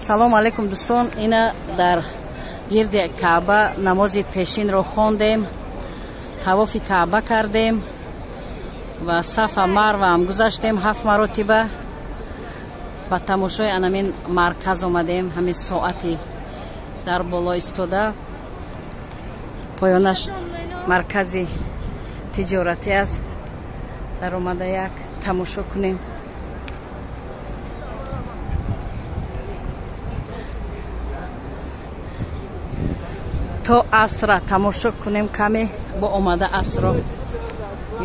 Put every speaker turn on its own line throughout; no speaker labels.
Салом алейкум, дӯстон. Ина дар гирди Каъба намози пешинро хондем, тавофи Каъба кардем ва Сафа Марваам гузаштем 7 маротиба. Ба тамошои анамин марказ омадем. Ҳамин соати дар боло истода, поёнаш маркази тиҷоратӣ аст. Дар омада як тамошо кунем. То асра тамошо кунем каме, бо омада асро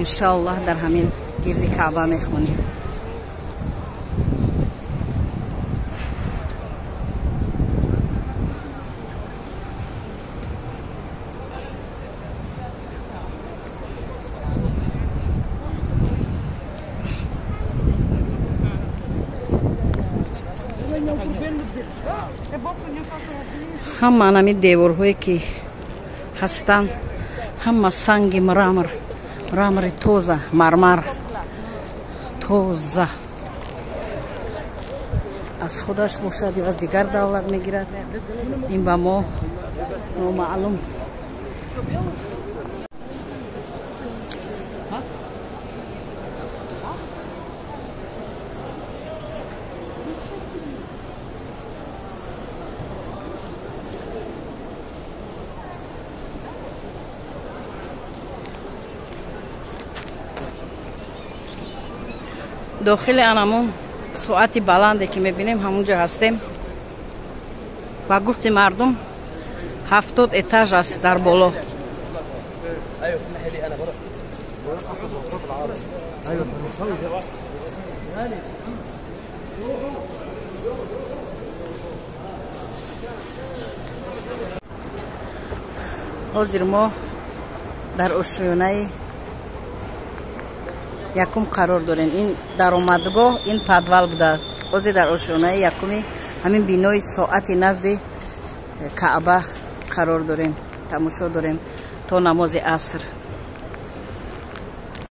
иншоаллоҳ дар ҳамин гирди Каъба мехонем. Ҳама анами деворҳое ки ҳастанд, ҳама санги мрамор, мрамори тоза, мармар тоза. Аз худаш бошад ё аз дигар давлат мегирад, ин ба мо номаълум. Дохили анамон соати баланде ки мебинем, ҳамунҷо ҳастем. Ба гуфти мардум 70 этаж аст дар боло. Ҳозир мо дар ошёнаи якум қарор дорем. Ин даромадгоҳ, ин подвал будааст. Ҳозир дар ошёнаи якуми ҳамин бинои соати назди Каъба қарор дорем, тамошо дорем то намози аср.